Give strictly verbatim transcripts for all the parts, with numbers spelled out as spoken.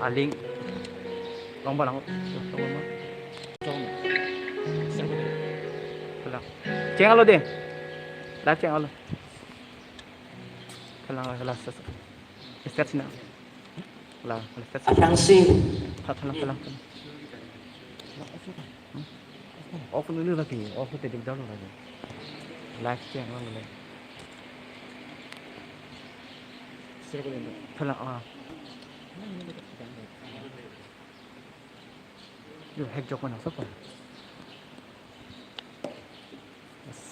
Aling. Long ba lang. Long ba. Long. Phelang. Cheng alo dei. Live cheng alo. Phelang, phelang, phelang. Start sini. Phelang, phelang, start sini. Aphrangsi. Phelang, phelang, phelang. Off dulu lagi, off dulu lagi. Live cheng alo le. Phelang, ah. Yo, hack jok mana, sopo?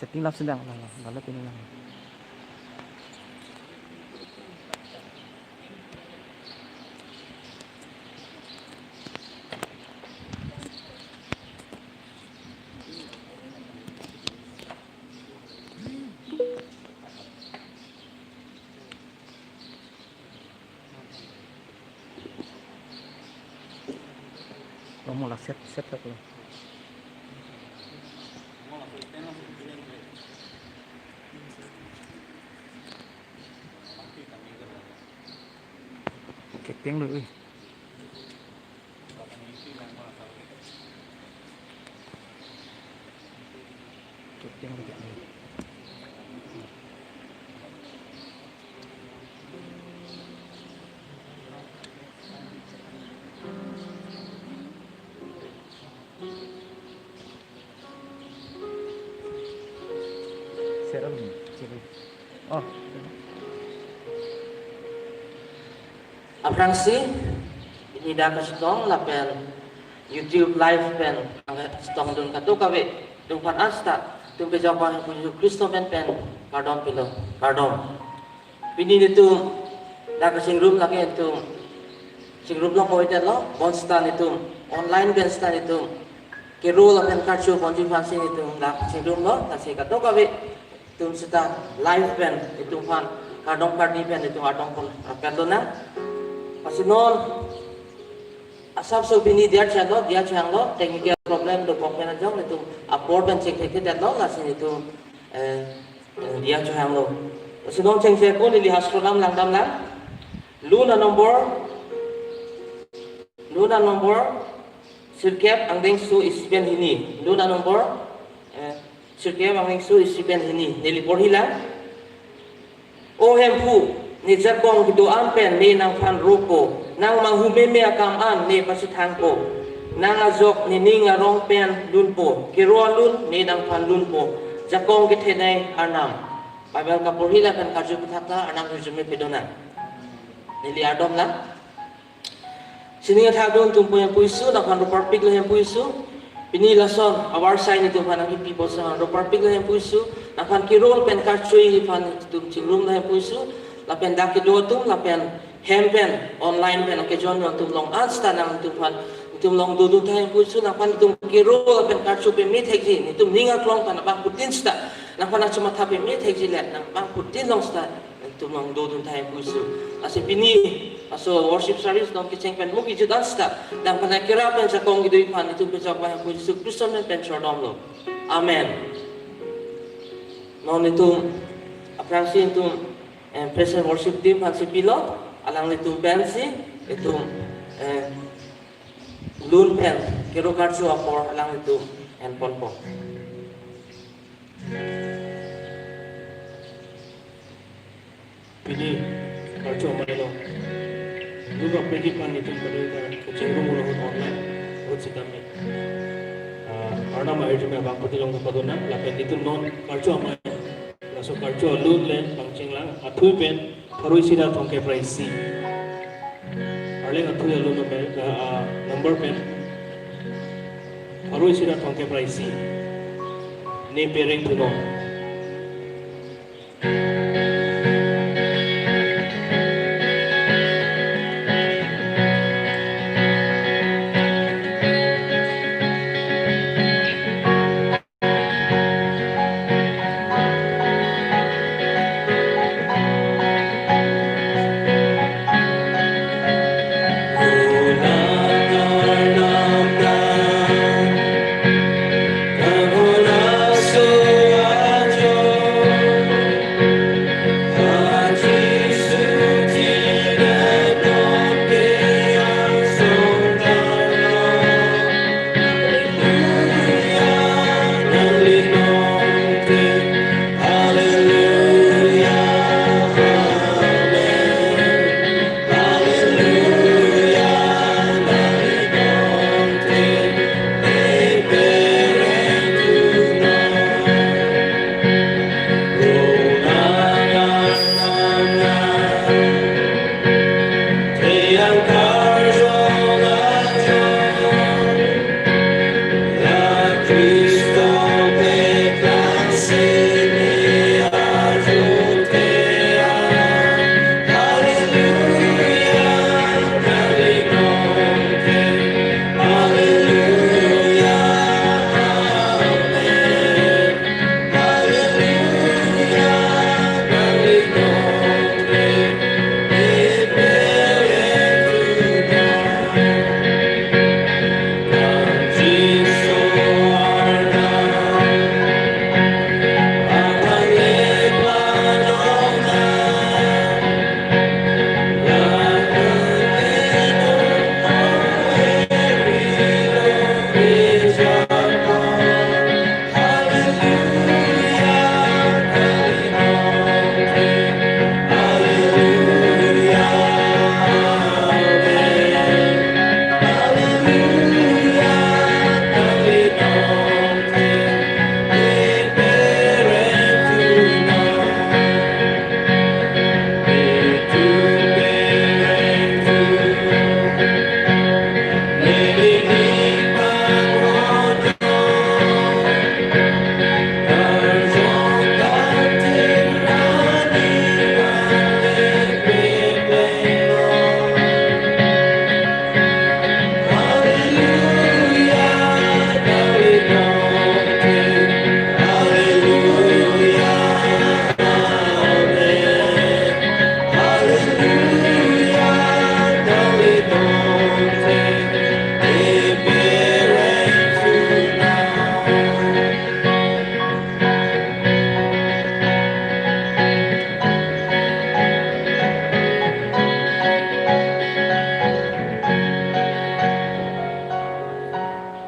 Setting lap sedang, lalo, lalo pini lang. Lo mo la set, set tak lo. Kepeng lo, ui. Kepeng lo, kepeng. Serum, serum. Oh. Aphrangsi, pini dak kachetong lapen YouTube live pen chetongdun kadokave atum aphan seta, itum pejok abang Jisu Khristo amen pen kardom pilo, kardom. Pini netum dak kachingrum lake netum chingrum lo koi lo, bonseta netum online pen seta netum kero lapen karcho ponji aphansi netum dak kachingrum lo, lasi kadokave atum seta live pen itum aphan kardom kardi pen itum ardom pon rapet lonang. Lasi non asapso pini diya chalo, diya changlo, technical problem dokok pen ajok itum apor pen chingthekthedetlo, lasi itum, eh, eh, diya changlo. Lasi non chengse ko neli hastro lam langdam lang. Lun anombor, lun anombor sirkep angdengso isi pen hini. Lun anombor, eh, sirkep angdengso isi pen hini. Neli porhi lang. O Hemphu, ne jakong kedo-an pen ne nangphan ropo, nang manghu meme akam an ne pasithangpo, nang ajok nening arong pen lunpo, kero alun ne nangphan lunpo, jakong kethenei Arnam. Bible kaporhi lapen karju puthak ta Arnam hirjume pedonang. Neli ardom lang. Sining athak dun atum pu Hemphu Jisu, nangphan roparpiklo Hemphu Jisu. Pini lason avar sai netum aphan nangkipi posa roparpiklo Hemphu Jisu. Nangphan kero pen karcho aphan itum chingrumlo Hemphu Jisu. Lapen dak kedo atum, lapen hem pen, online pen kejon atum along an seta nangtum aphan, itum along dodun tha Hemphu Jisu. Nangphan itum kero lapen karcho pemethekji, itum ning aklong aphan abangphutin seta nangphan achomatha pemethekji le, nang abangphutin along seta itum along dodun tha Hemphu Jisu. Lasi pini laso worship service along kecheng pen muki judan seta nangphan kera pen jakong kedo aphan itum pejok abang Hemphu Jisu Khristo amen pen chordomlo. Amen. Non itum aphrangsi itum, eh, praise and worship team aphansi pilo, alanglitum pensi itum, eh, lun pen kero karcho apor alanglitum enponpo. Pini karcho amei lo. Luka pegi pan itum kadoi ka kachingrum lo ahut online ahut sitame. Ah, Arnam ahirjume abangphutin along kepadonang, lapen itum non karcho amei, laso karcho alun le pangcheng lang, athui pen pharo isi ra thomkep ra isi. Arleng athui alun number, ah, ah, number pen pharo isi ra thomkep ra isi. Ne pereng thunon.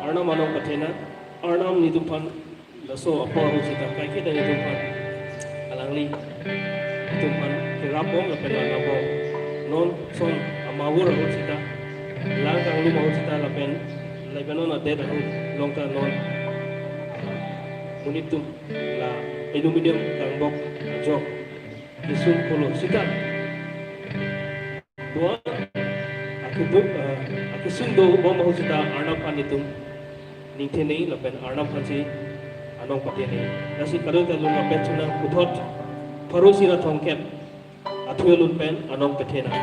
Arnam anong pathena, Arnam nelitum aphan laso apor ahut sita kaiketa nelitum aphan alangli nelitum aphan kerap bom lapen lang bom. Non son amavur ahut sita, lang kanglum ahut sita lapen, lapen non adet ahut along ta non monit atum la aluminium kangbok ajok kesung pulo sita do-an akeduk, eh, akesung dobom ahut sita Arnam aphan nelitum ningthe nangji lapen Arnam aphansi anong pathe nangji. Lasi kadokave ta lun lapen chunang puthot pharo isi ra thomkep athu alun pen anong pathe nang.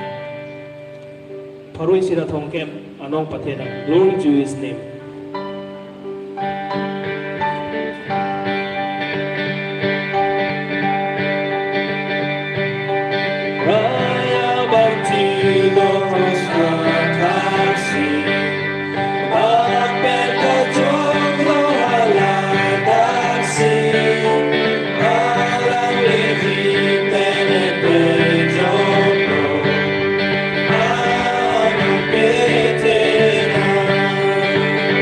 Pharo isi ra thomkep anong pathe nang. Glory to his name. Raya bangti lo Kros athak si, bak pen kachok lo hala dak si, alang Levi pen epejok lo, anong pathe nang.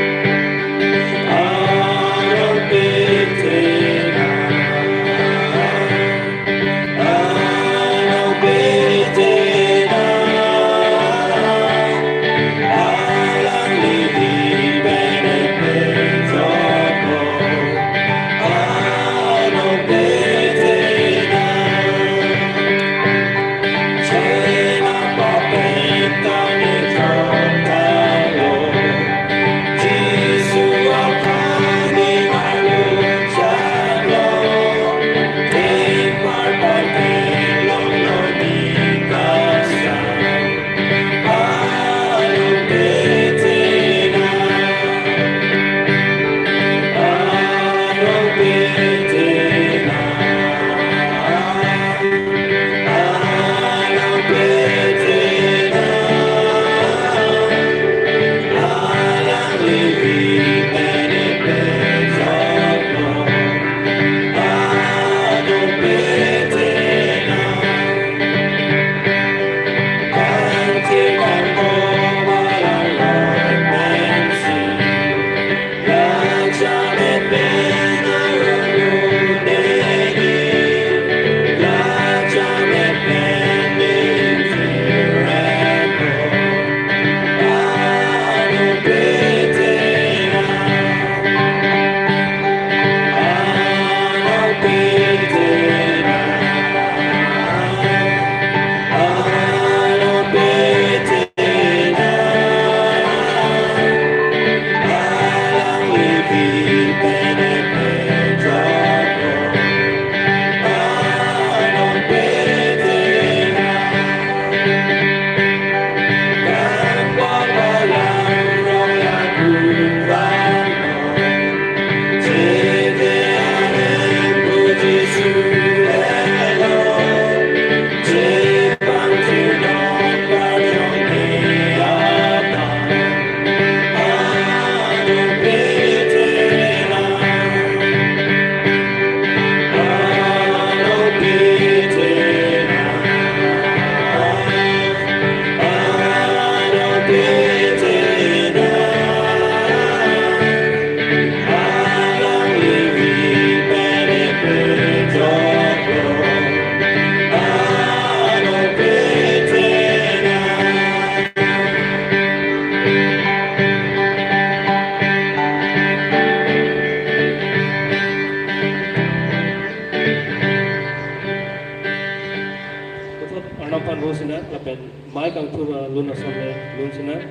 Sonle lun sinang.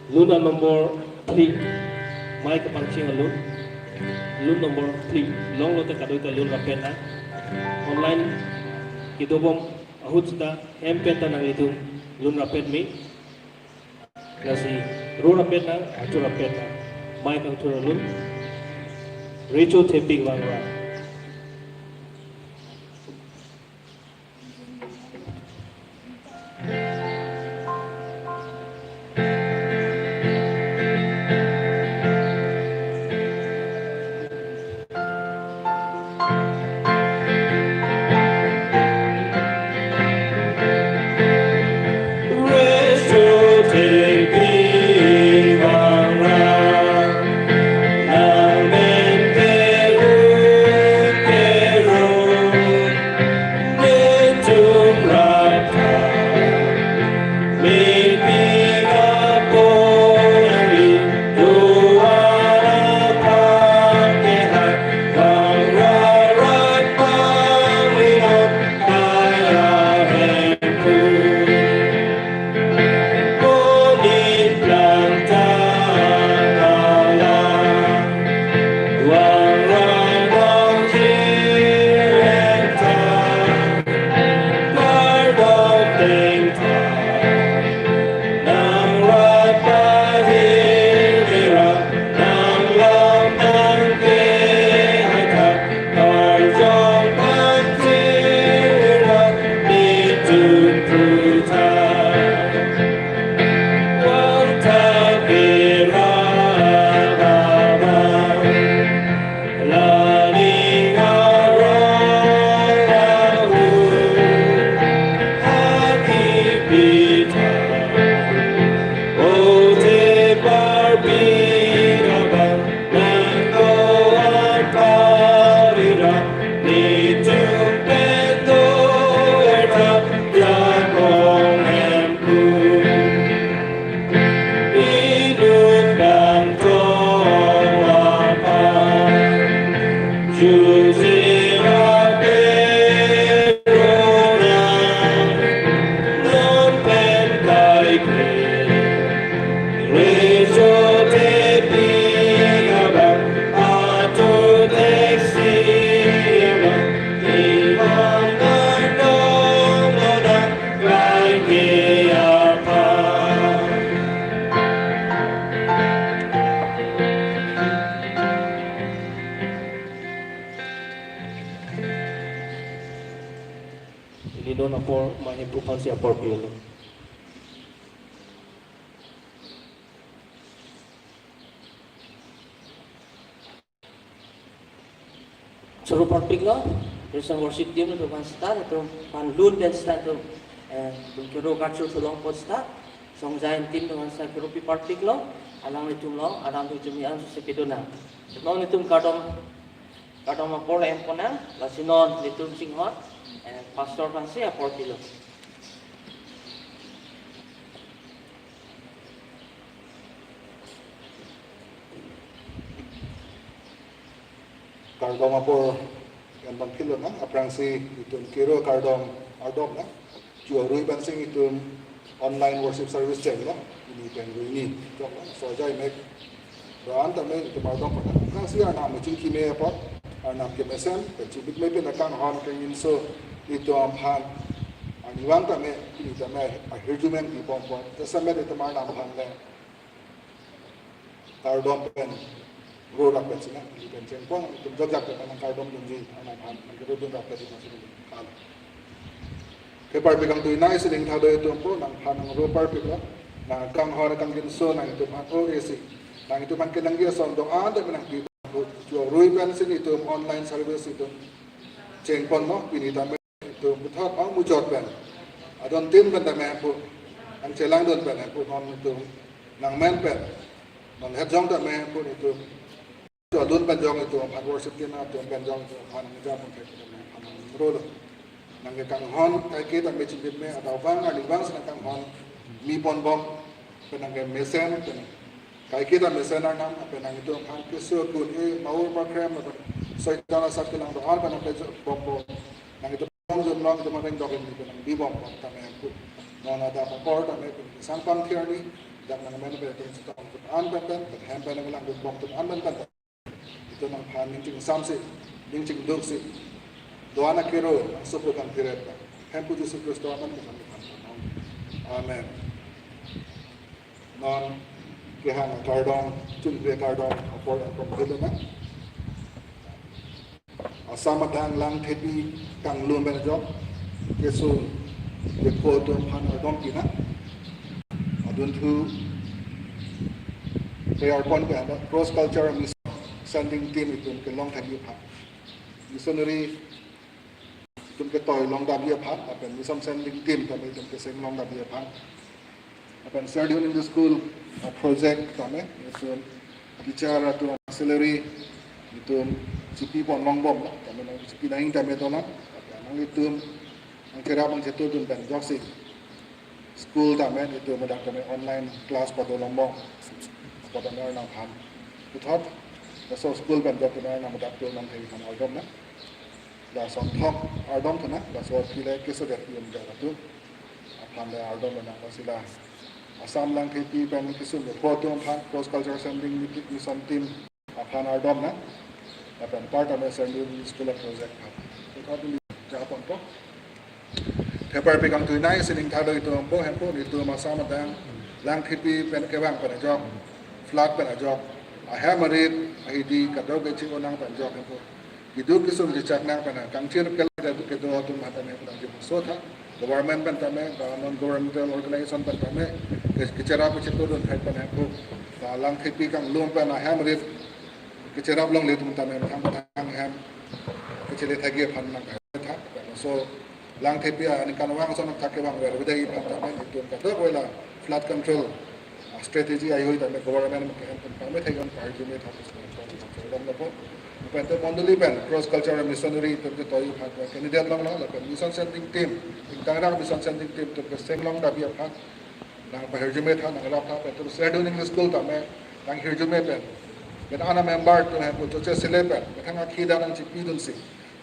Lun a number three. Mei kapangcheng alun. Lun number three. Longlo te kadoi ta lun rapet nang. Online kedobom ahut seta hem pen ta nanglitum lun rapet me. Lasi ro rapet nang, achu rapet nang. Mei kangthur alun. Recho Thepik Wangra. Ili non apor, mei hemphu aphansi apor pilo. Choro parpiklo, praise and worship team atum aphan seta, atum aphan lun pen seta atum, eh, atum kero kachor tholong apot seta, Song Zion team atum aphan seta kero pi parpiklo, alanglitum along, alanglitum an suse piduna. Non nelitum kardom, kardom apor en ponnang, lasi non nelitum chinghon, eh, pastor aphansi apor pilo. Kardom apor en pon pilo nang, aphrangsi itum kero kardom ardom nang. Chu arui pensi itum online worship service chenglo, pini pen ruini choklo, so ajai mek ran tame itum ardom pada. Aphrangsi Arnam chingki me apot, Arnam kemesen, pen chibik me pen akanghon kangjinso itum aphan, arnivang tame, pini tame ahirjume pibom apot, jasemet itum Arnam aphan le kardom pen ro rap pensi nang, ili pen chengpon, itum jokjak pen nang kardom dunji, Arnam aphan nang kardom dun rap pensi nang sini aphan. Ke parpik kangtui nai sining thado itum apot, nangphan nang ro parpiklo, nang kanghon kangjinso nang itum aphan O A C, nang itum aphan kenangji ason do-an tame nangpi apot, chu arui pensi itum online service itum chengponlo, pini tame itum puthot ong mujot pen, adon tin pen tame hemphu, nang chelang dun pen hemphu non itum nangmen pen, non het jong tame hemphu itum, chu alun pen jong itum aphan worship team atum pen jong itum aphan nang ja pon thek tame aphan nang rolo. Nang kekanghon kaike tame chibik me, adavang arnivang si nang kanghon mi ponbom, pen nang kemesen, pen kaike tame mesen Arnam, pen nang itum aphan keso kun e maur makrem, pen Soitan asap kelang do-an pen nang kejok bompo. Nang itum jun long itum aphan dok ini pen nang bibom apot tame hemphu. Non adap apor tame pini sang pangthir ni, dak nangmen pen atum chetong atum an pen pen, pen hem pen nanglang dun bom atum an pen pen. Itum nangphan ning chingsamsi, ning chingduksi, do-an akero nangsopo kangthir-et, Hemphu Jisu Khristo amen pen nangphan. Amen. Non kehang akardom, chunre akardom apor akardom dilo na. Assam adang Langthepi kanglum pen ajok, keso kepho atum aphan ardom pina. Adunthu prayer point pen cross culture mission sending team itum kelong thekji aphan, missionary itum ketoi longdamji aphan, lapen mission sending team tame itum keseng longdamji aphan. Lapen Serdihun English School, uh, project tame, itum teacher atum salary, itum chipi pon longbom, tame nang chipi nang tame dolang, lapen nang itum, nangcherap nangchetudun pen ajoksi school tame, itum ladak tame online class pado longbom, pado nangphan. Puthot, laso school pen ajok tame nang ladak tu nang thai kan ardom na. Lason thom ardom thu na, laso aphi le keso det yum det atum aphan le ardom lonang, lasi la Assam Langthepi pen kesung kepho atum aphan cross culture sending mission team aphan ardom na, lapen apar tame Serdihun School of Project aphan. Itum kardom japon po. Theparpi kangtui nai sining thado itum po, Hemphu, itum Assam adang Langthepi pen kevang pen ajok, flood pen ajok, ahem arit, ahidi kadokave chi-o nang pen ajok, Hemphu. Keduk kesung kechak nang pen, kangchir kela kedo atum aphan tame pen ajok so tha. Government pen tame, ba non governmental organization pen tame, ke-, kecherap kechetudun hai pen Hemphu. Ba Langthepi kanglum pen ahem arit kecherap longle atum tame thang thang hem kechele thekji aphan nang hai tha. So Langthepi aningkan vang ason athak kevang ver avedetji aphan tame itum kadokave la flood control, ah, strategy ahoi tame government ke hem pen pame thek on pahirjume tha pusi nang ardom lapo. Pen te mondoli pen cross cultural missionary itum ketoi aphan candidate longlo, lapen mission sending team, ingtang rak mission sending team itum keseng longdamji aphan nang pahirjume tha, nang rap tha, pen itum Serdihun English School tame nang hirjume pen, pen ana member atum Hemphu choche sele pen, methang akhi dan nang chipidunsi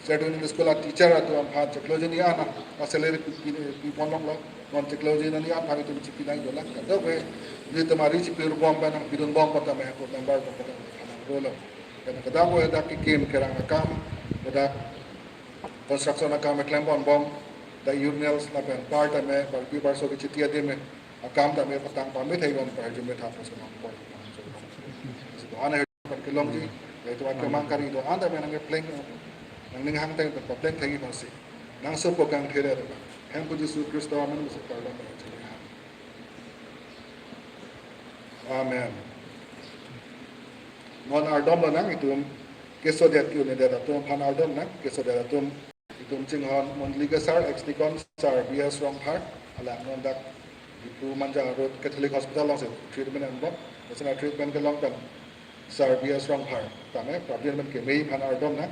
Serdihun English School a teacher atum aphan chiklo jini ana, a salary pi, pi, pi pon longlo, non chiklo jini aphan itum chipi nang dolang, kadokave, nelitum ari chipi rubom pen nang pidun bom pen tame Hemphu member pen pen nang rolo. Pen kadokave dak kekim kerang akam, dak construction akam keklem pon bom, dak urinals lapen apar tame, barpi barso kechiti adim akam tame patang pame thek on pahirjume tha pusi nang ardom. Ana pen kelongji, yaitu akemang kari do-an tame nang kepleng, nangning hang tame papleng thekji aphansi nangsopo kangthir-et, Hemphu Jisu Khristo amen pusi kardom. Amen. Non ardom lonang itum keso det yun det atum aphan ardom nang, keso det atum itum chinghon mondoli ke sir, ex-deacon sir B S Rongphar, alang non dak Diphu Manja Road Catholic Hospital alongsi treatment enbom, lason treatment kelong pen sir B S Rongphar tame prapjin pen kemeji aphan ardom nang,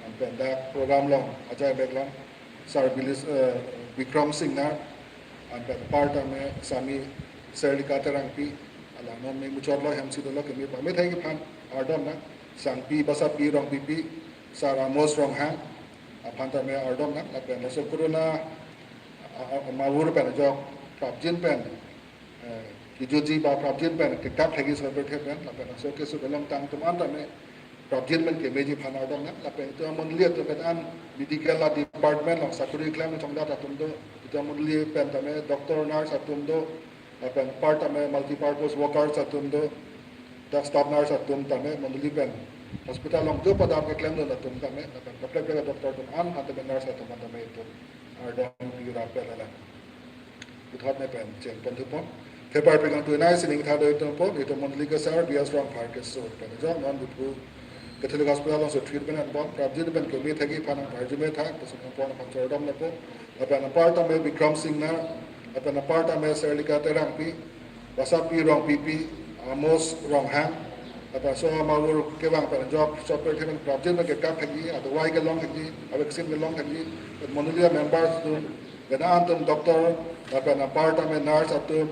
anpen dak program along ajai bek along sir Bilis, eh, Bikram Singnar, anpen apar tame Sami Serlika Terangpi, alang non me muchotlo, hemsi dolo, kemeji pame thekji aphan ardom nang, Sangpi Basapi Rongpipi, sir Amos Ronghang aphan tame ardom nang, lapen laso corona, a, a, amavur pen ajok prapjin pen, eh, kejutji ba prapjin pen kekap thekji sorpethe pen, lapen laso keso kelongtang atum an tame prapjin pen kemeji aphan ardom nang, lapen itum amondoli atum pen an medical a department along sakori klem chongdat atum do, itum amondoli pen tame doctor nurse atum do, lapen apar tame multipurpose workers atum do, dak staff nurse atum tame mondoli pen hospital along jo padam keklemdun atum tame, lapen kaprek kaprek doctor atum an, an tame nurse atum an tame itum ardom pi rapet alam. Puthot ne pen cheng pon thupon. Theparpi kangtui nai sining thado itum po, itum mondoli ke sir B S Rongphar keso pen ajok non Diphu Catholic Hospital alongsi treatment enbom, prapjin pen kemeji thekji aphan nang pahirjume tha pusi nang pon aphan chordom lapo. Lapen apar tame Bikram Singnar, lapen apar tame Serlika Terangpi, Basapi Rongpipi, Amos Ronghang, lapen laso amavur kevang pen ajok sorpethe pen prapjin pen kekap thekji, adawai kelong thekji, avaccine kelong thekji, pen mondoli a members atum, pen an atum doctor, lapen apar tame nurse atum,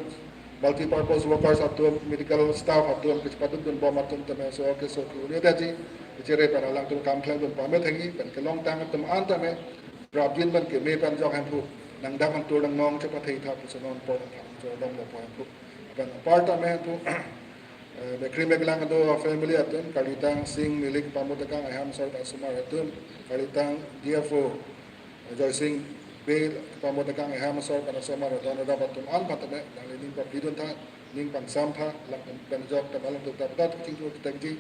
multipurpose workers atum, medical staff atum, kechepadukdun bom atum tame laso keso ke-un-edetji kechere pen alangtum kam klemdun pame thekji, pen kelongtang atum an tame prapjin pen kemeji pen ajok Hemphu nangdak nangtur nangnong chepathei tha pusi non apor nangthang chordom lo apor pu. Lapen apar tame pu, eh, bekri beklang kedo family atum, Karlitang Sing Milik pamotekang ehamsor asomar atum, Karlitang D F O, eh, Joy Sing Bey pamotekang ehamsor asomar atum, adap atum an patame, nangli ning papidun tha, ning pangsam tha, lang pen jok ta malang tu ta ta chingchu tekji.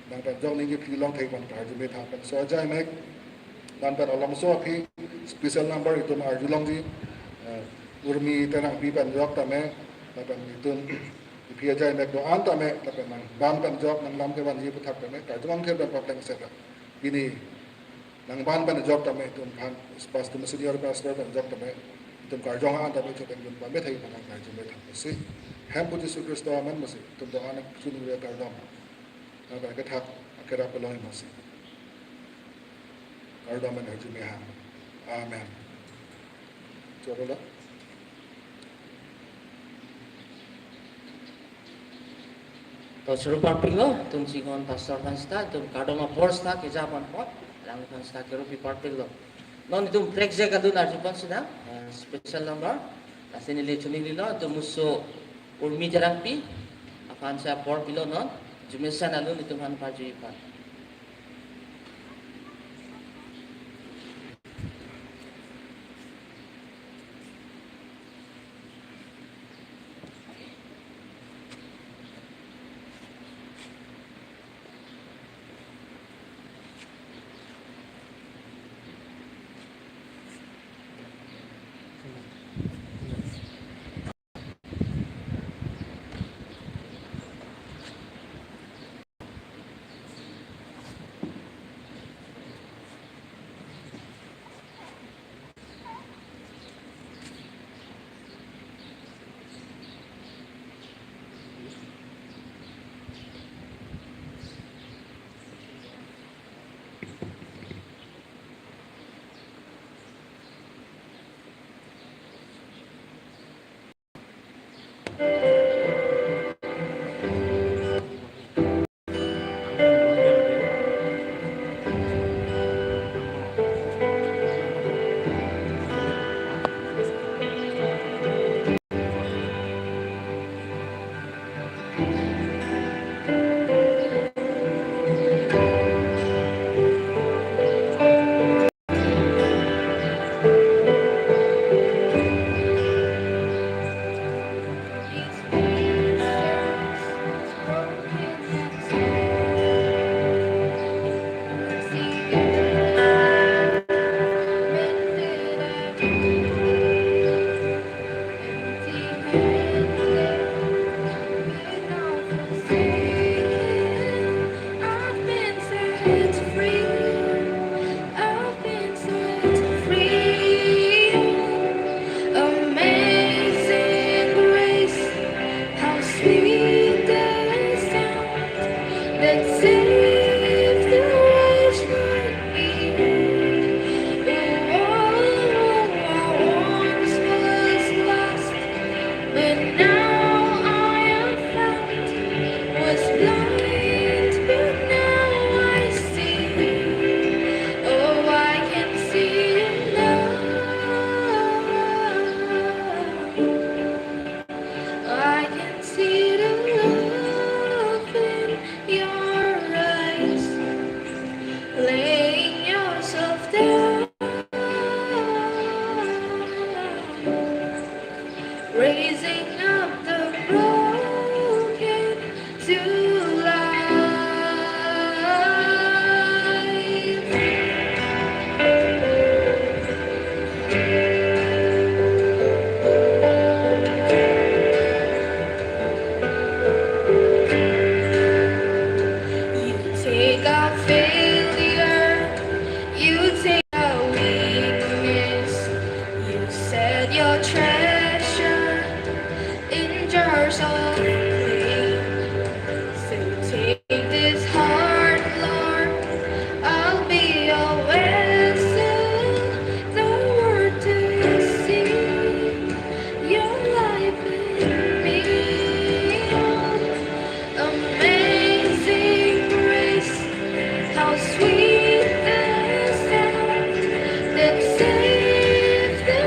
Nang pen jok ningje phi long thek pen karjume tha pen so ajai mek. Nang pen along so aphi special number itum arjulongji, eh, Urmi Terangpi pen jok tame, lapen itum iphi ajai mek do-an tame, lapen nang ban pen jok nang lam kevanji aputhak tame, karjong kher pen papleng seta. Pini nang ban pen jok tame itum aphan, pastor senior pastor pen jok tame, itum karjong an tame choteng dun pame thai pen nang karjume tha pusi. Hem pu Jisu Khristo amen pusi, itum do-an chuningri kardom. Nang pen kethak akerap kelong masi. Kardom pen arjume ham. Amen. Choro la. To choro parpiklo, itum chinghon pastor aphan seta, itum kardom apor seta, keja aphan apor, lang aphan seta keropi parpiklo. Non itum prekjak adun arju pon seta, eh, special number, lasi neli chuningrilo, itum muso Urmi Terangpi aphan si apor pilo non, arjumesen alun itum aphan parju ipan. Amazing grace, how sweet the sound that saved a wretch like me. Oh, I once was lost, but now I am found. Was blind, but now I see. Oh, I can see your love. I can see the love in your eyes, laying yourself down, raising up the broken to life. You take our failure, you take our weakness, you set your treasure in jars of clay. So take this heart, Lord, I'll be your vessel, the world to see your life in me. Amazing grace, how sweet the sound that saved the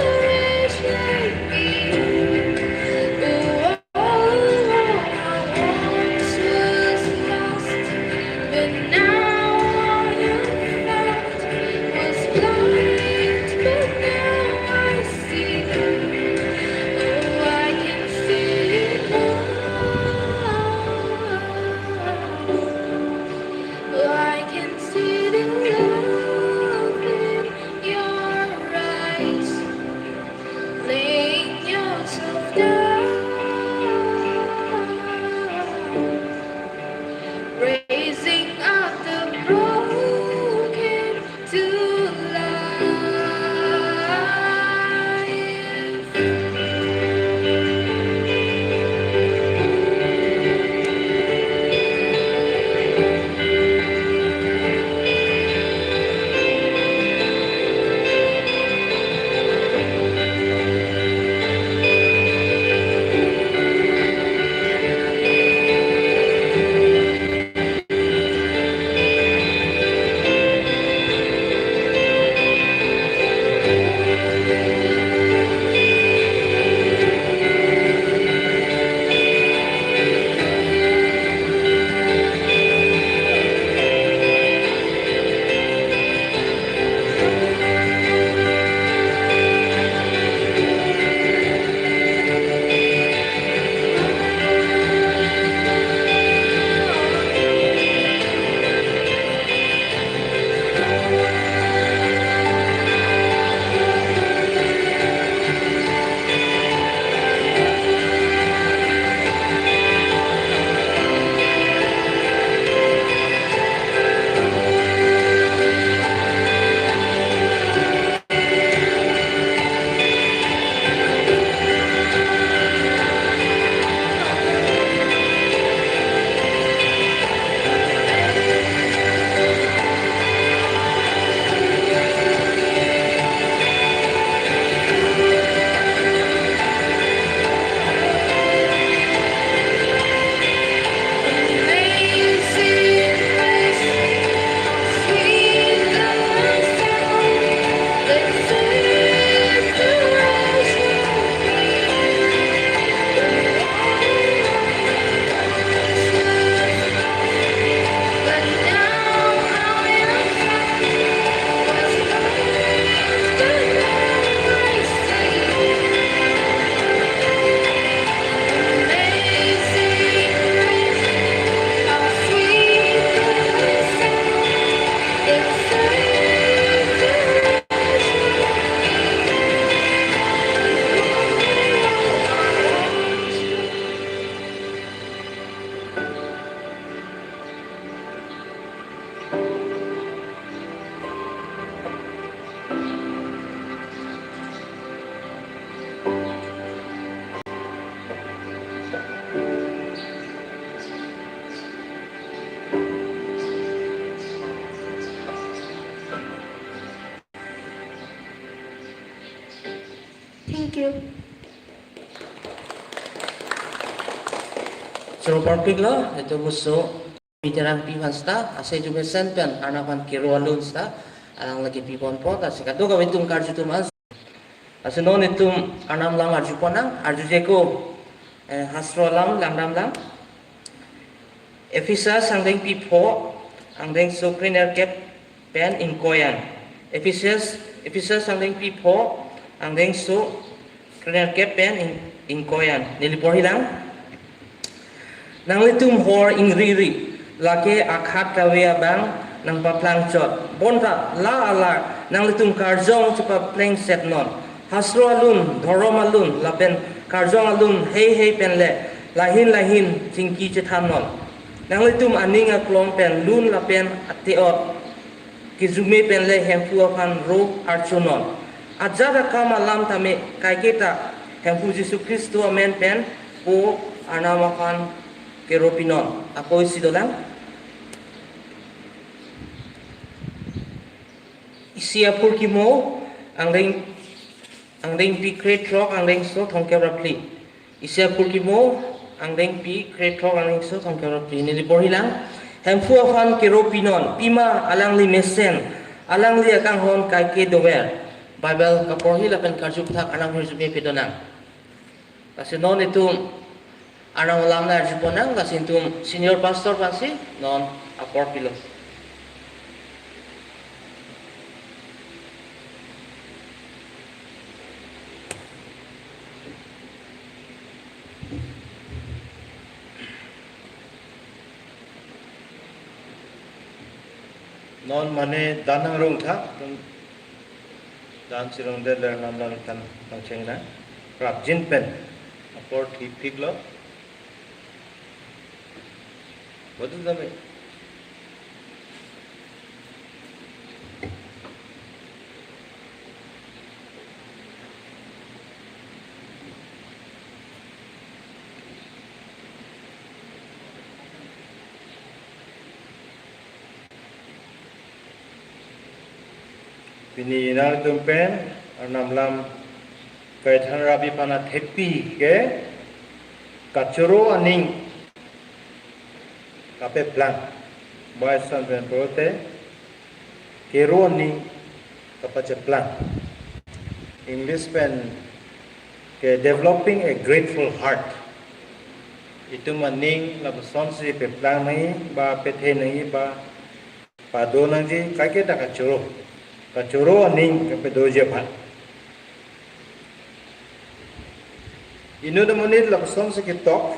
Choro parpiklo, itum muso Peter Angpi aphan seta, ase arjumesen pen, Arnam aphan kero alun seta, alang lake pipon apot, ase kadokave itum karju atum an. Ase non itum Arnam alam arju ponnang, arjuje ko, eh, hastro alam, langdam lang. Ephesus angdengpi pho, angdengso krenerkep pen ingkoi an. Ephesus, Ephesus angdengpi pho, angdengso krenerkep pen ing-, ingkoi an. Neli porhilang. Nanglitum hor ingriri, lake akhat kave abang nangpaplangchot. Bonta la alar nanglitum karjong chepaplengset non. Hastro alun, dhorom alun, lapen karjong alun heihei penle lahin lahin chingki chethan non. Nanglitum aning aklong pen lun lapen ate-ot kijume penle Hemphu aphan ro archo non. Ajat akam alam tame kaiketa Hemphu Jisu Khristo amen pen po Arnam aphan kero pinon. Ako isi dolang. Isi Aphurkimo, angdeng, angdengpi krethrok, angdengso thomkep ra phli. Isi Aphurkimo, angdengpi krethrok, angdengso thomkep ra phli. Neli porhilang. Hemphu aphan kero pinon, pima alangli mesen, alangli akanghon kaike dover. Bible kaporhi lapen karju aphuthak Arnam ahirjume pedonang. Lasi non itum Arnam alam nang arju ponnang, lasi itum senior pastor aphansi non apor pilo. Non mane dan nangrung tha, dan chirungde ler nam lang than nangcheng na. Prapjin pen apor thipiklo. What is the way? Pini nangtum pen Arnam alam kaithan rabi pana thepi ke kachoro aning kapeplang. Bai san pen pulote kero aning kapacheplang. English pen ke developing a grateful heart. Itum aning lapusonsi peplang nangji ba pethe nangji ba pado nangji kaiketa kachoro. Kachoro aning kapedoji aphan. Inut amonit lapusonsi ketok,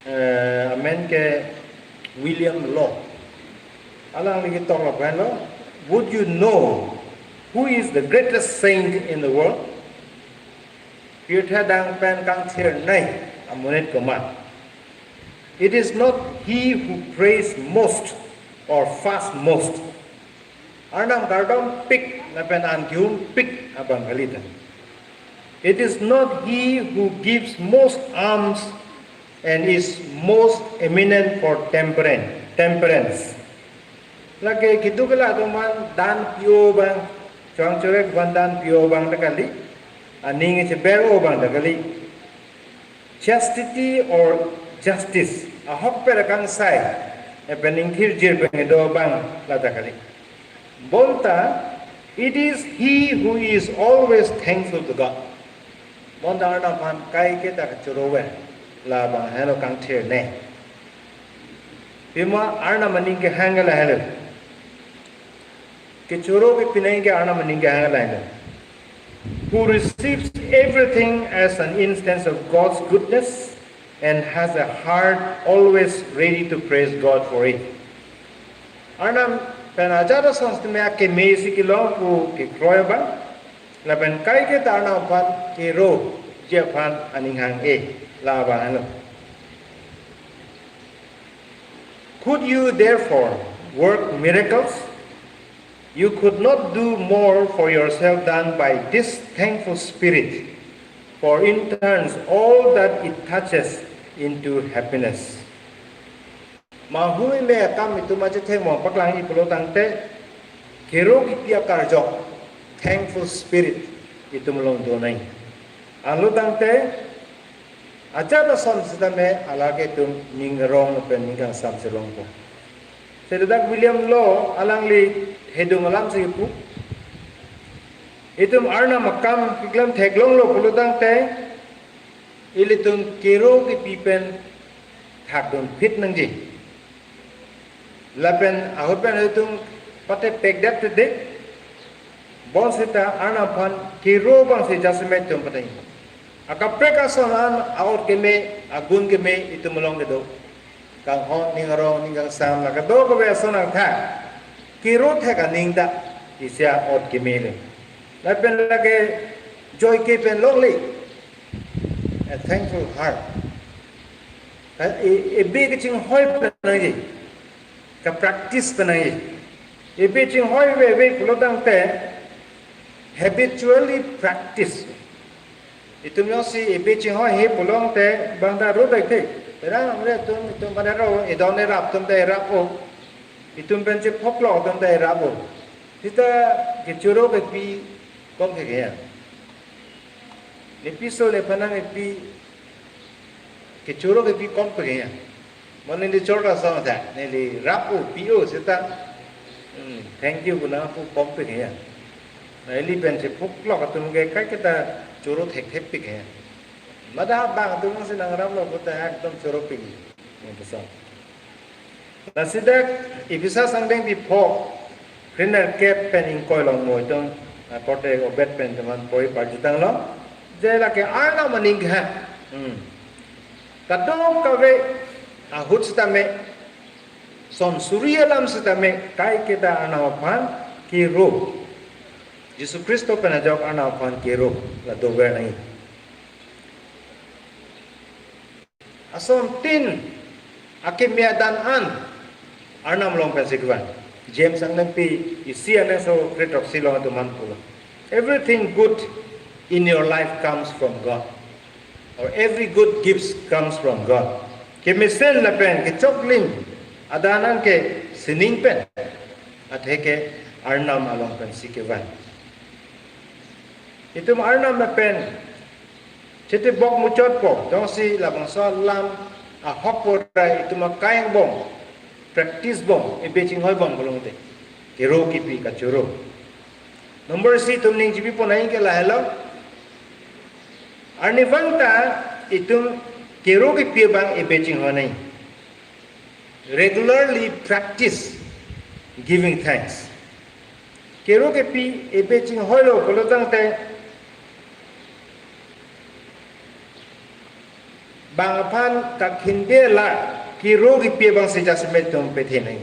eh, amen ke William Law. Alangli ketok lapulo, "Would you know who is the greatest saint in the world?" Pirthe adang pen kangthirnei amonit komat? It is not he who prays most or fasts most. Arnam kardompik lapen an kehunpik abang kalidet. It is not he who gives most alms and is most eminent for temperance, temperance. Lake keduk la atum aphan dan pi-o abang, chongchorek aphan dan pi-o abang ta kali, aning cheber-o abang ta kali. Chastity or justice, ahokpet akangsai, lapen ingthir jir pen kedo abang la ta kali. Bonta, it is he who is always thankful to God. Bonta Arnam aphan kaiketa kachoro ver, labang helo kangthirnei. Pima Arnam aning kehang ke lahelo. Kachoro ke pinai ke Arnam aning kehang ke lahelo. Who receives everything as an instance of God's goodness and has a heart always ready to praise God for it. Arnam pen ajat asonsi tame akeme si kelong pu kekroi abang, lapen kaiketa Arnam aphan keroji aphan aning hang-e, labang helo. Could you therefore work miracles? You could not do more for yourself than by this thankful spirit, for it turns all that it touches into happiness. Mahumi me akam itum achetheng mo paklang-i pulo tangte, kero kipi akarjok, thankful spirit itum along do nangji. Alo tangte, ajat ason sitame alar ke itum ning arong pen ning kangsam si rongpo. Seta dak William Law alangli hedung alam si pu. Itum Arnam akam keklem theklonglo pulo tangte, ilitum kero kipi pen thakdun phit nangji. Lapen ahut pen itum pate pekdet tedik. Bonseta Arnam aphan kero abang si jasemet itum pate. Akaprek ason an a-ot keme, agun keme itum along kedo. Kanghon, ning arong, ning kangsam, la kadokave ason angthak. Kero thek aning ta isi a-ot keme le. Lapen lake joike pen longle. A thankful heart. Ka e, ebe kachinghoi pen nangji. Kapractice pen nangji. Ebe chinghoi ave ave pulo tangte habitually practice. Itum jongsi ebe chinghoi he pulo tangte bang ta ro dai the. Penang amre itum, itum pada ro, edon erap atum ta erap-o. Itum pen chephoklok atum ta erap-o. Seta kechoro kepi kom ke ya. Ne piso ne panang epi kechoro kepi kom ke ya. Mo neli choro asong ta, neli rap-o, pi-o seta. Hmm, thank you pu nangpu kom ke ya. Na ili pen chephoklok atum ke kaiketa choro thekthepik ya. Mada bang atum si nangraplo puta ekdom choro pik. Yang kesal. Lasi dak Ephesus angdengpi pho, krenerkep pen ingkoi along mo itum, ah, korte obet pen teman poi parjutanglo. Je lake Arnam aning kehang. Hmm. Kadokave ahut sitame, son suri alam sitame, kaiketa Arnam aphan kero. Jisu Khristo pen ajok Arnam aphan kero, la dover nangji. Asontin akeme adan an Arnam along pensi kevan. James angdengpi isi aneso kre-throksi along itum an pulo. Everything good in your life comes from God. Or every good gifts comes from God. Kemesen lapen kechoklim adan an ke sining pen. Atheke Arnam along pensi kevan. Itum Arnam lapen chetibok muchotpo, jongsi labangso alam ahok pora itum akai angbong, practice bom, ebe chinghoi bom pulo tangte. Kero kipi kachoro. Number isi itum ning chipi pon nangji ke lahelo. Arnivang ta itum kero kipi abang ebe chinghoi nangji. Regularly practice giving thanks. Kero kipi ebe chinghoilo pulo tangte bang aphan kakhinde la kero kipi abang si jasemet itum pethe nangji.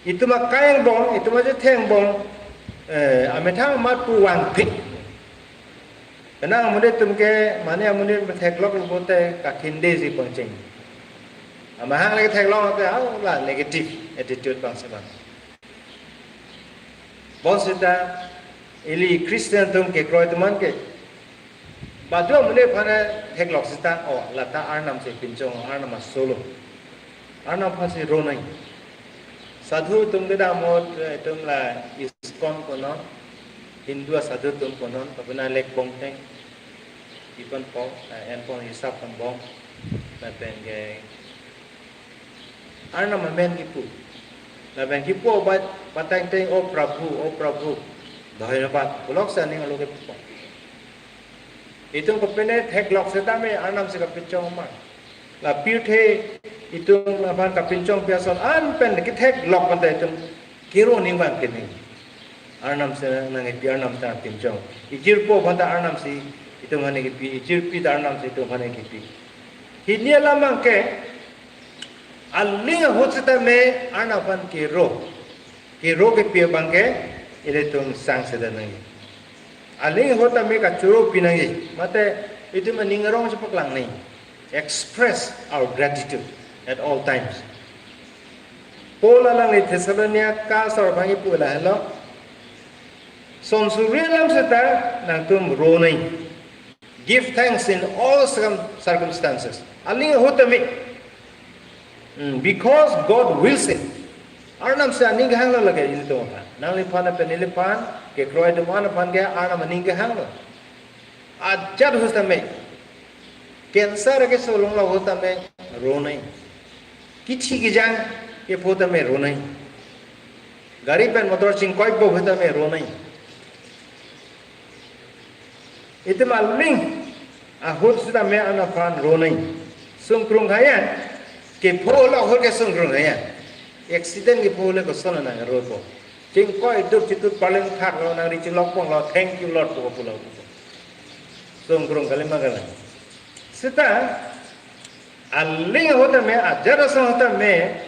Itum akai angbong, itum ajat angbong, eh, amethang amat pu vangpik. Penang amonit atum ke, mane amonit atum theklok lo pote kakhinde si pangcheng. Amahang lagi theklok te, au la negative attitude bang si bang. Bonseta ili Christian atum kekroi atum an ke, badu amonit aphan theklok seta, o, lata Arnam si pinchong, Arnam asolo. Arnam aphansi ro nangji. Sadhu atum kedamot, eh, itum la ISKCON konon, Hindu asadhu atum konon, apuna lek bongteng, ipan pong, eh, en pong hisap pon bong, lapen ke Arnam amen kipu. Lapen kipu bat, batang teng, "O Prabhu, O Prabhu, dhonyobad," pulok sa ning alo kipu. Itum kopine theklok setame Arnam si kapinchong ma. La pirthe itum aphan kapinchongpi ason an pen ketheklok pen ta itum kero ning bang kini. Arnam si nangkipi, Arnam ta pinchong. Ijirpo aphan ta Arnam si itum aphan kipi, ijirpi ta Arnam si itum aphan kipi. Hini alam abang ke aling ahut setame Arnam aphan kero. Kero kipi abang ke ilitum sang sedan nangji. Aling ahut tame kachoro pi nangji. Mate itum aning arong chepaklang nangji. Express our gratitude at all times. Paul alangli Thessalonica asor abang kipu lahelo. Son suri alam seta nangtum ro nangji. Give thanks in all circum-, circumstances. Aling ahut tame. Hmm, because God wills it. Arnam si aning kehanglo lake ilitum aphan. Nangliphan lapen neliphan, kekroi atum an aphan ke Arnam aning kehanglo. ajat ahut tame, cancer keso longlo ahut tame ronai. Kichi kijang kepho tame ronai. Gari pen motor chingkoipo ahut tame ronai. Itum aling ahut sitame Arnam aphan ronai. Sungkrung haya, kepho lo ahut ke sungkrung haya. Accident kepho le koson nang ropo. Chingkoi duk chitut paleng thaklo, nang ri chilok ponglo, "Thank you Lord," pu pulo. Sungkrung kalima kalang. Sita aling ahut tame, ajat asong ahut tame,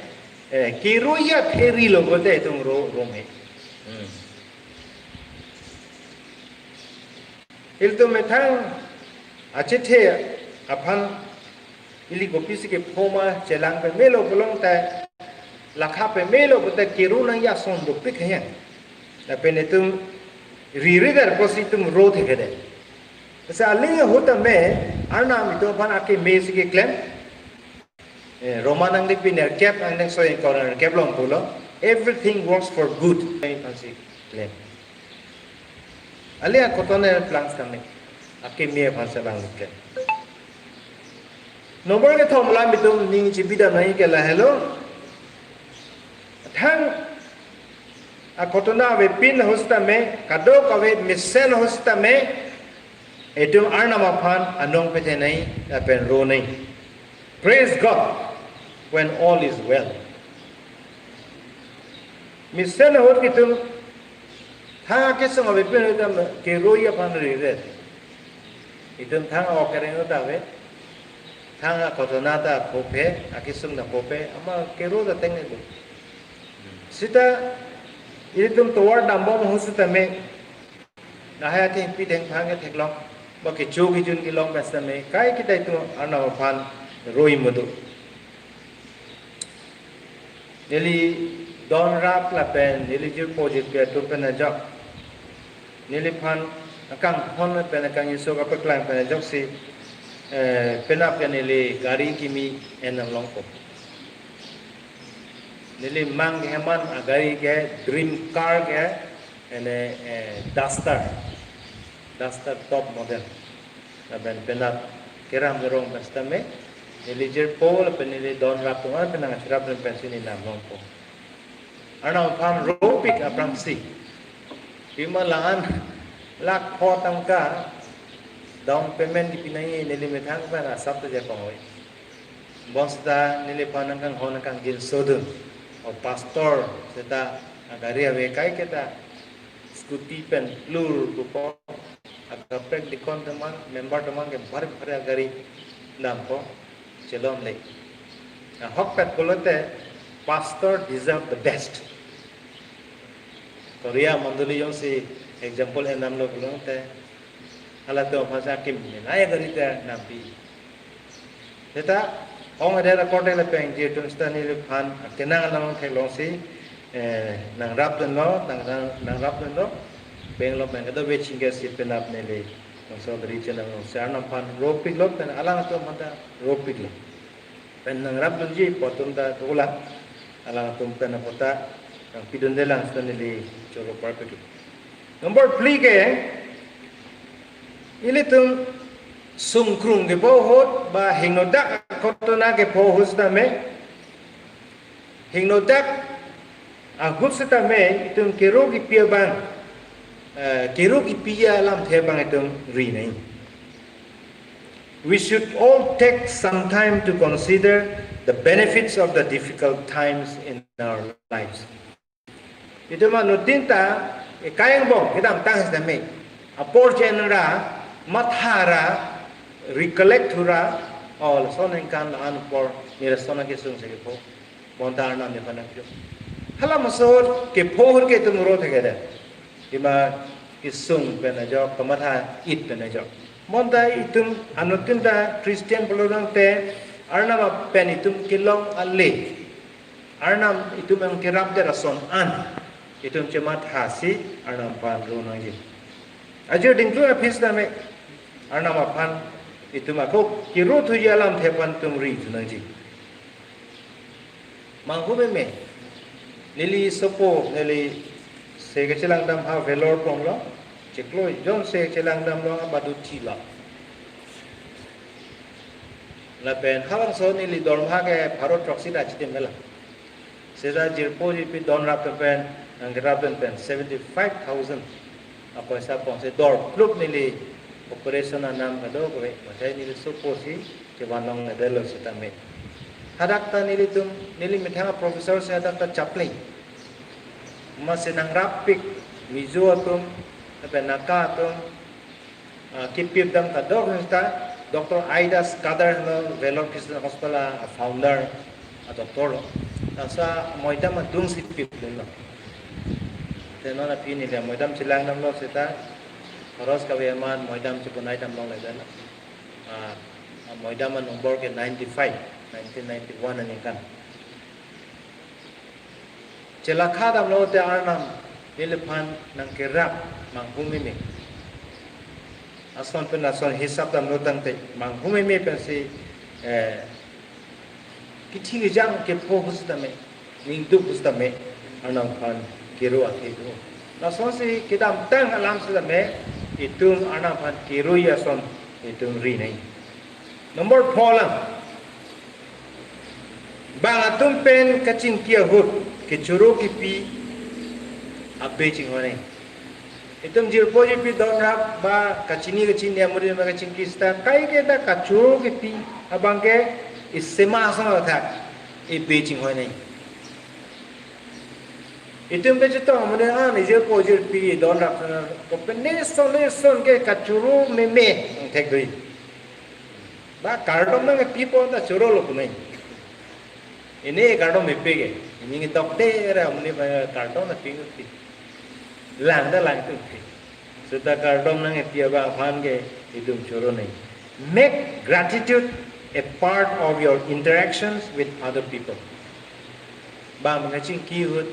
eh, keroiya theri lo bote itum ro, rome. Hmm. Ilitum methang achethe aphan ili kopisi kepho ma chelang pamelo pulote, lakha pamelo pulote kero nangji ason dopik haya. Lapen itum riri dar pusi itum ro thekthedet. Lasi aling ahut tame Arnam itum aphan akeme si keklem. Eh, Roma angdengpi nerkep, angdengso ingkoi ra nerkep along pulo, "Everything works for good." Kami aphan si klem. Aling akotone plans kami. Akeme aphan si abang klem. Nombor kethom alam itum ning chibidam nangji ke lahelo. Thang akotona avepin ahut sitame, kadokave mesen ahut sitame, itum Arnam aphan anong pethenei lapen ronei. Praise God when all is well. Mesen ahut itum thang akesung avepin ahut tame keroi aphan riret. Itum thang akereng ahut ave, thang akotona ta kophe, akesung ta kophe, amat kero ta tengne do. Sita itum tovar dambom ahut sitame, lahai athengpi thengphang ketheklong, ba kecho kejun kelong pen sitame, kaiketa itum Arnam aphan roi mudu. Neli don rap lapen neli jirpo jirpi atum pen ajok, neliphan akanghon pen akangso kapaklang pen ajoksi, eh, penap ke neli gari kimi en nang longpo. Neli mang keheman agari ke, dream car ke, ene, eh, Duster. Duster top model. Lapen penap keram kerong pen sitame, neli jirpo lapen neli don rap atum an pen nangcherap pen pensi neli nang longpo. Arnam aphan ropik aphrangsi, pima la-an lakh pho tangka down payment kipi nangji, neli methang pen asap ta japangoi. Bonsita neliphan nangkanghon nangkangjinso dun. O pastor seta agari ave, kaiketa scooty pen plur pupo, akaprek deacon atum an, member atum an ke bhari bhari agari dampo, chelongle. Ahokpet pulote, pastor deserve the best. Korea mondoli jongsi example endamlo pulote, halatum aphan si akim menai agari ta dampi. Seta ong adet akorte lapen jirtung seta neliphan akenang alang theklongsi, eh, nangrapdunlo, nang, nang, nangrapdunlo. Bangalore pen kadokave chingki si penap neli nangso dari chenang si Arnam aphan ropiklo pen alangtum aphan ta ropiklo. Pen nangrapdunji pu atum ta dolang, alangtum pen apot ta nangpidundelang seta neli choro parpiklo. Nombor phli ke, ilitum sungkrung kepho ahut ba hingnodak akotona kepho ahut sitame, hingnodak ahut sitame itum kero kipi abang, eh, kero kipi alamthe abang itum rinei. We should all take some time to consider the benefits of the difficult times in our lives. Itum anuttin ta, eh, kayang bong kedamtang sitame, apor jen ra, matha ra, recollect thu ra, o lason ningkan la-an apor, neli lason akesung si kepho. Bonta Arnam nephan nangpidun. Hala masot kepho ahut ke itum ro thekthedet. Pima kesung pen ajok, kamatha-it pen ajok. Bonta itum anuttin ta Christian pulo tangte, Arnam pen itum kelong ale, Arnam itum nangkerapdet ason an itum chemathasi Arnam aphan ro nangji. Ajir dingthu aphi sitame Arnam aphan itum ako kero thuji alamthe aphan itum ri thu nangji. Manghu meme, neli sopo, neli se kachelang dam ha Vellore ponglo. chiklo jonse chelang damlo abadu thilo. Lapen halabangso neli dorma ke pharo throksi ta chitim mela. Seta jirpo jirpi donrap pen, nangkerap pen seventy five thousand apoisa ponsi dor plup neli operation anam kadokave, mate neli soposi kevan longledetlo sitame. Hadak ta nelitum, neli methang professor si hadak ta chapleng. Masi nangrap pik Mizo atum, lapen Naga atum, ah, kipip dam kadokave ta, Doctor Ida Skadar henlo Vellore Christian Hospital a founder, a doctor lo. Laso amoidam adungsi pipdunlo. Te non aphi neli amoidam chelang damlo seta, horos kave aman moidam chebonai dam longledetlo. Ah, amoidam anombor ke ninety five, nineteen ninety one aningkan. Chelakha damlote Arnam neliphan nangkerap manghumeme. Ason pen ason hisap damlo tangte manghumeme pensi, eh, kithi kejang kepho pusitame, ningduk pusitame, Arnam aphan kero athe do. Lasonsi kedamtang alam sitame, itum Arnam aphan keroji ason itum ri nai. Number four lang. Bang atum pen kachingki ahut kechoro kipi abe chinghon nai. Itum jirpo jirpi donrap ba kachini kachini amurin ba kachingki seta kaiketa kachoro kipi abang ke isema asong athak ibe chinghon nai. Itum kachetong amurin an ijirpo jirpi donrap sana ko pen neson neson ke kachoro meme angthek doi. Ba kardom nangpipo ta chorolo punai. Ini kardom mepik ke. Ini ngi dokte ra muni ba kardom nangpi nangpi. Lang ta lang tu pi. Seta kardom nangpi abang aphan ke itum choro nai. Make gratitude a part of your interactions with other people. Bang pen kachingki ahut,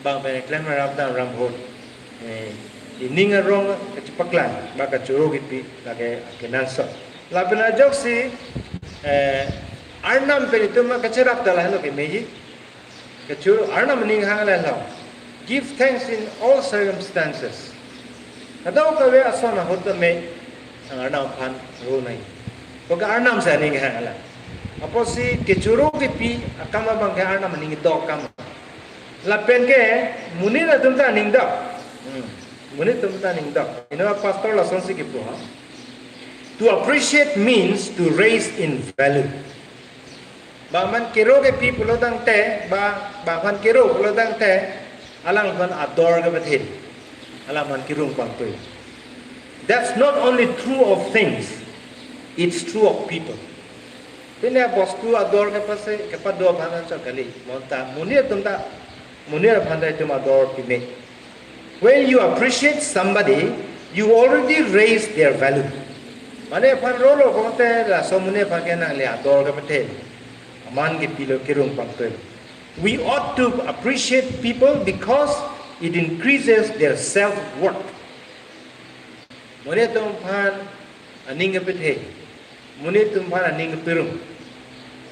bang pen klem rap dam ram ahut, eh, ining arong kachepaklang, ba kachoro kipi, lake akenangsot. Lapen ajoksi, eh, Arnam pen itum kacherap ta lahelo kemeji. Kachoro Arnam aning hang lahelo. Give thanks in all circumstances. Kadokave ason ahut tame, Arnam aphan ro nai. Koke Arnam si aning hang alam. Apotsi kechoro kipi akam abang ke Arnam aning dok akam. Lapen ke monit atum ta aning dok. Hmm. Monit atum ta aning dok. Ino pastor lasonsi kipu ha. To appreciate means to raise in value. Bang aphan kero kipi pulo tangte, ba, bang aphan kero pulo tangte, alangphan ador kepathe, alangphan kerung pangtoi. That's not only true of things, it's true of people. Pine bostu ador kepase, kepado aphan anchot kali, bonta, monit atum ta, monit aphan ta itum ador pime. When you appreciate somebody, you already raise their value. Mane aphan rolo kote laso monit aphan ke nangli ador kepathe. Aman kepilo kerung pangtoi. We ought to appreciate people because it increases their self-worth. Monit atum aphan aning kepathe. Monit atum aphan aning kepirung.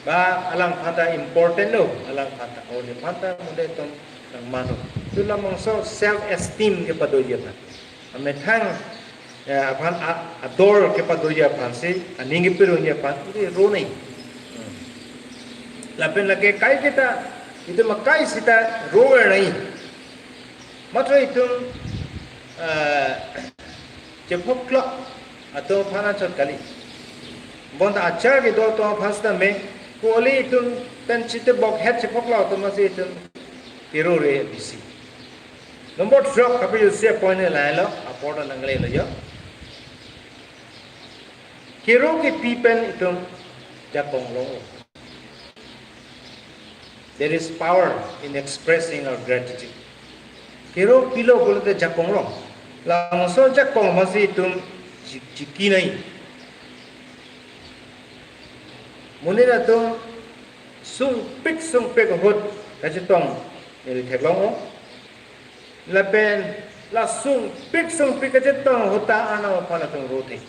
Ba alangphan ta important lo, alangphan ta, o nephan ta monit atum nangmano. Tu labangso self esteem kepadoji aphan. Amethang, eh, aphan a-, ador kepadoji aphansi, aning kepirungji aphan, iri ro nai. Hmm. Lapen lake kaiketa, itum akai seta ro nai. Matro itum, eh, chephoklok atum aphan anchot kali. Bonta achar kedo atum aphan sitame, koli itum pen chitebok het chephoklok atum si itum kero re bisi. Number twelve, kapi use point ni lailo, apor ta nanglelo jo. Kero kipi pen itum jakong longlo. There is power in expressing our gratitude. Kero pilo pulote jakong long. Labangso jakong aphansi itum chi-, chiki nai. Monit atum sungpik sungpik ahut kachetong neli theklong o. Lapen la sungpik sungpik kachetong ahut ta Arnam aphan atum rothe.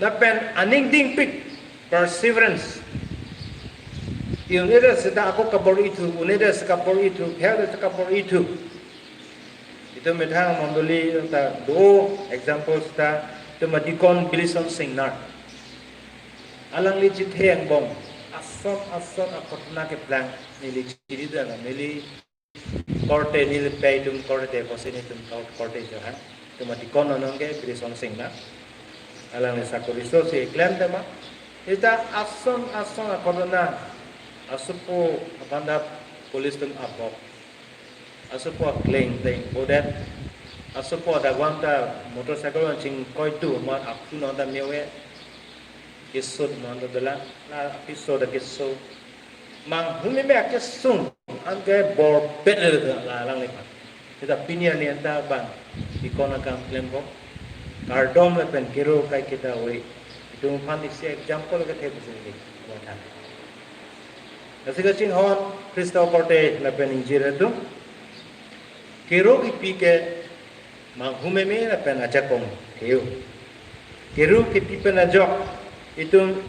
Lapen aning dingpik, perseverance. Un'edetsi ta ako kabor-ithu, un'edetsi kabor-ithu, pherdetsi kabor-ithu. Itum methang mondoli ta do example ta itum adikon Bilison Singnar. Alangli chethe angbong ason ason aghotona keplang neli chiri dana neli korte neli pei itum korte kosi nelitum kor-, korte johan. Itum adikon anong ke Bilison Singnar. Alangli sakori so si klem tema. Ita ason ason aghotona asopo aphan ta police atum abok. Asopo akleng teng bodet. Asopo adagwan ta motorcycle an chingkoi tu amat aphu non ta mewe. Kesut non ta dolang. La apiso ta keso. Manghumeme akesung an ke bor bet le la lang le pan. Kita pini arni anta bang dikon akam klembom. Kardom lapen kero kai kita oi. Itum aphan isi example kethe pusi neli matha. Lasi kachinghon Khristo korte lapen ingjir atum. Kero kipi ke manghumeme lapen ajakong theo. Kero kipi pen ajok itum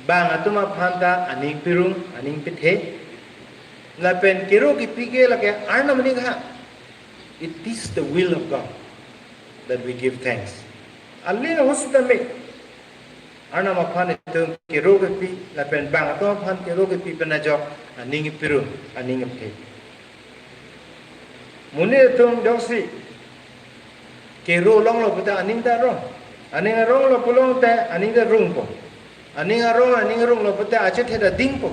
bang atum aphan ta aning pirung, aning pithe. Lapen kero kipi ke lake Arnam aning ha. It is the will of God that we give thanks. Aling ahut sitame Arnam aphan itum kero kipi, lapen bang atum aphan kero kipi pen ajok aning pirung, aning pithe. Monit atum ajoksi kero longlo pute aning ta arong. Aning aronglo pulote aning ta rungpo. Aning arong, aning runglo pute achethe ta dingpo.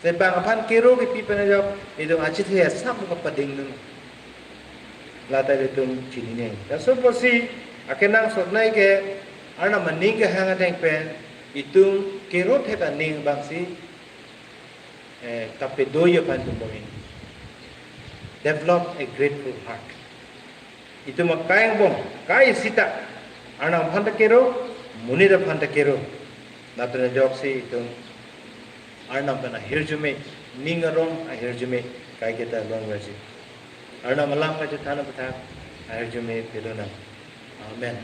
Te bang aphan kero kipi pen ajok itum achethe asap kapading dun. Lata itum chinine. Laso apotsi akenangsot nai ke Arnam aning kehang ateng pen itum kero thek aning bangsi eh, kapedo aphan itum bohin. Develop a grateful heart. Itum akai angbong, kai sita, Arnam aphan ta kero, monit aphan ta kero. Lapen ajoksi itum Arnam pen ahirjume, ning arong ahirjume, kai kita longverji. Arnam alam kachethan aputhak ahirjume pedonang. Amen.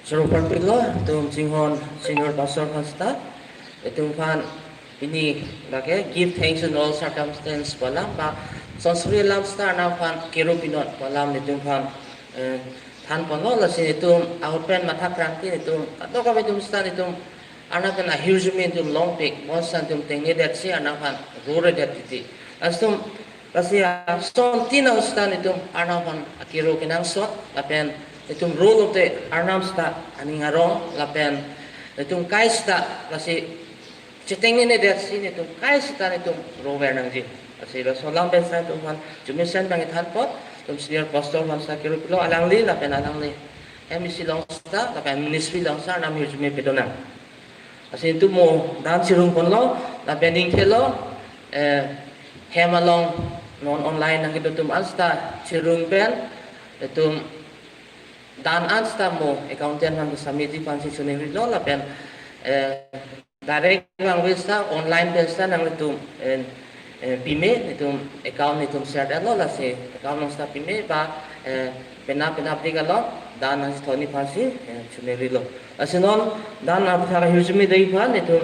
Choro parpiklo, itum chinghon senior pastor aphan seta, itum aphan pini lake give thanks in all circumstance pu alam ba, sonsuri alam seta Arnam aphan kero pinon pu alam itum aphan, eh, thanponlo, lasi itum ahut pen matha krangti itum, kadokave itum seta itum, Arnam pen ahirjume itum longpik, bonseta itum tengnedetsi Arnam aphan roredet titi. Lasi itum, lasi asontin ahut seta itum Arnam aphan akero kenangsot, lapen itum rolote Arnam seta aning arong, lapen itum kai seta, lasi chetengnedetsi itum kai seta itum rover nangji. Lasi laso alam pen seta itum aphan jumisen bang ithanpon, itum senior pastor aphan seta kero pilo alangli, lapen alangli M E C along seta, lapen ministry along seta, Arnam ahirjume pedonang. Lasi itum mo dan chirungponlo, lapen ingthelo, eh, hem along non online nangkedo atum an seta chirung pen, itum dan an seta mo accountant aphan ke-submit ji aphansi choningrilo lapen, eh, direct vangve seta online pen seta nanglitum, eh, eh, pime, itum account itum share detlo, lasi account along seta pime ba, eh, penap penapdik along dan nangchethon ji aphansi, eh, choningrilo. Lasi non dan aputhak ahirjume do ji aphan itum,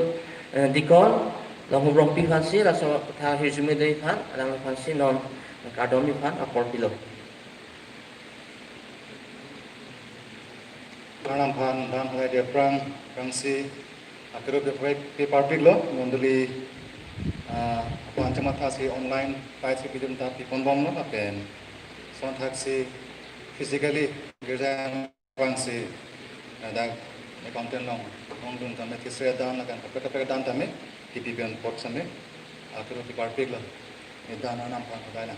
eh, dikon Longhum Rongpi aphansi, laso aputhak ahirjume do ji aphan, alangphansi non kardom ji aphan apor pilo. Arnam aphan dan halai dia aphrang, aphrangsi akero pi, pi, pi parpiklo, mondoli, ah, aphan chemathasi online, paisi pidum ta piponbomlo, lapen sonthaksi physically girja aphrangsi, ah, dak accountant along, along dun tame, tisre dan lapen kaprek kaprek dan tame, kipi pen apot tame, akero pi parpiklo, ne dan Arnam aphan kadai na.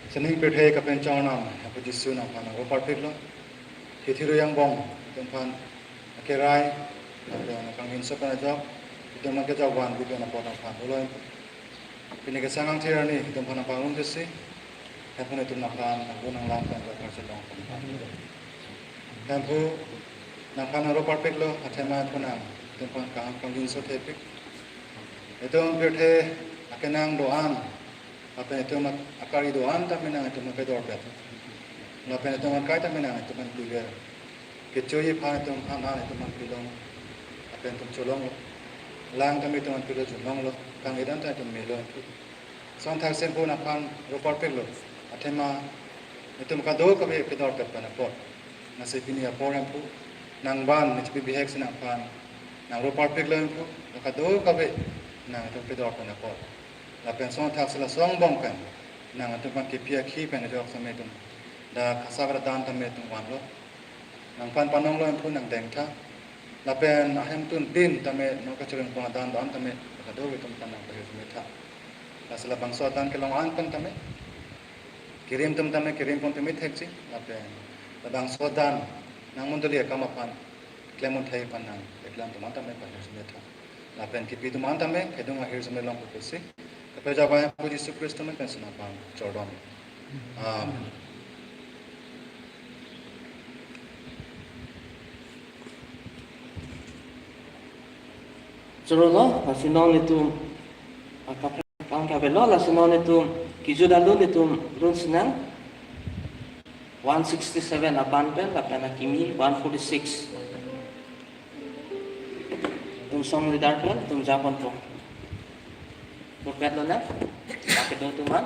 Sining pirthe kapenchong Arnam, Aphu Jisu nangphan nangro parpiklo. Kithi ru angbong, itum aphan akerai, nangphan nangkangjinso pen ajok, itum nangkejok van, itum apot nangphan ulo. Pini kesang angthir arni, itum aphan nangpangrum tesi, Hemphu itum nangphan, nangpu nanglang pen, nangphan chelong pen. Hemphu, nangphan nangro parpiklo, athema Hemphu nang, itum aphan kang, kangjinso thepik. Itum pirthe akenang do-an, lapen itum ak-, akari do-an tame nang itum aphan kedorbet. Lapen itum akai tame nang itum aphan puiver. Kechoji aphan itum aphan an itum aphan pilong, lapen itum cholonglo. Lang tame itum aphan pilo, cholonglo. Kang-et an ta itum melo. Lason thaksi pu nangphan roparpiklo. Athema itum kadokave pedorpet pen apot. Lasi pini apor Hemphu nangvan ne chipi bihek si nangphan nangroparpiklo Hemphu. Kadokave nang itum pedor pen apot. Lapen lason thaksi lason angbong pen nang itum aphan kepi akhi pen ajok tame itum dak kasak radan tame itum vanlo. Nangphan panonglo Hemphu, nangdeng tha. Lapen ahemtun tin tame nangkachirung pon adan do-an tame kadokave atum aphan nangpahirjume tha. Lasi labangso adan kelong an pen tame, kerim atum tame kerim pon peme thekji. Lapen labangso adan nang mondoli akam aphan klem un thai aphan nang eklem atum an tame pahirjume tha. Lapen kepi atum an tame kedung ahirjume long pusi kapejak Hemphu Jisu Khristo amen pensi nangphan chordom. Amen. Chorolo, lasi non itum akap pang kavelo, lasi non itum kejut alun itum run sinang. One sixty-seven aban pen, lapen akimi one forty-six. Itum song leader pen itum japonpo. Purpet lo na? Lake do tuman.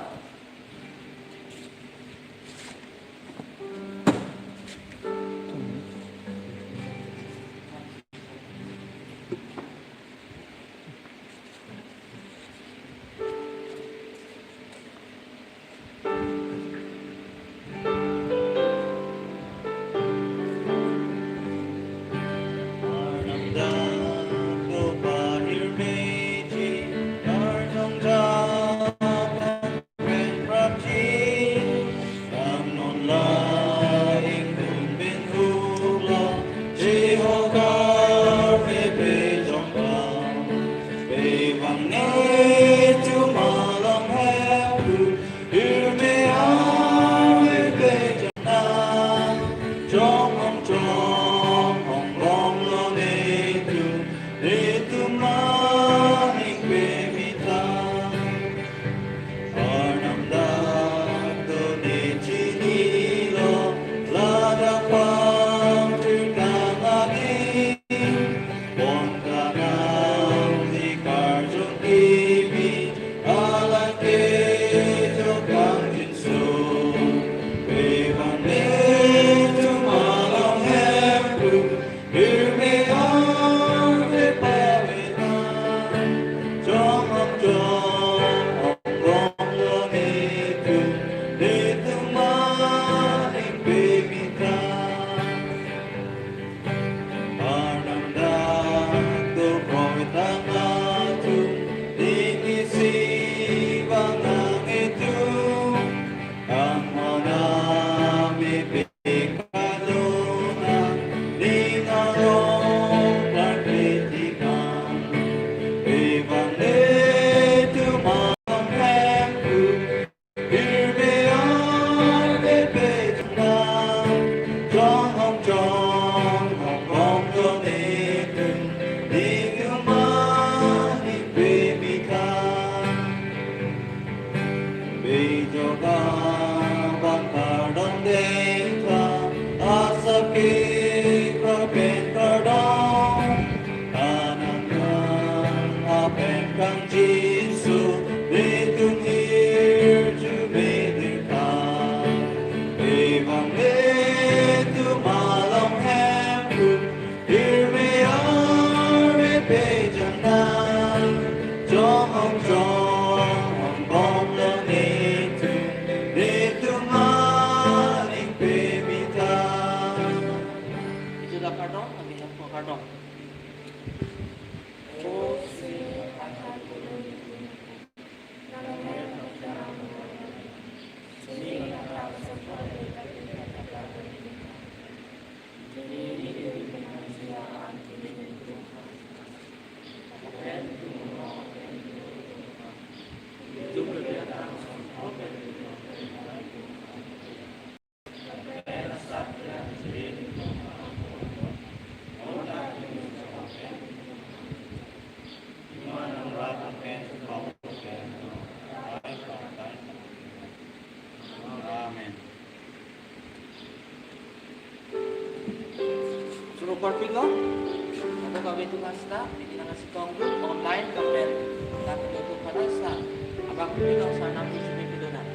Amen. Korpiklo, kadokave atum hasta, neli nangkachetong dun online, lapen nangketong dun pen hasta, abang pilo sarnam pusi neli kedonang.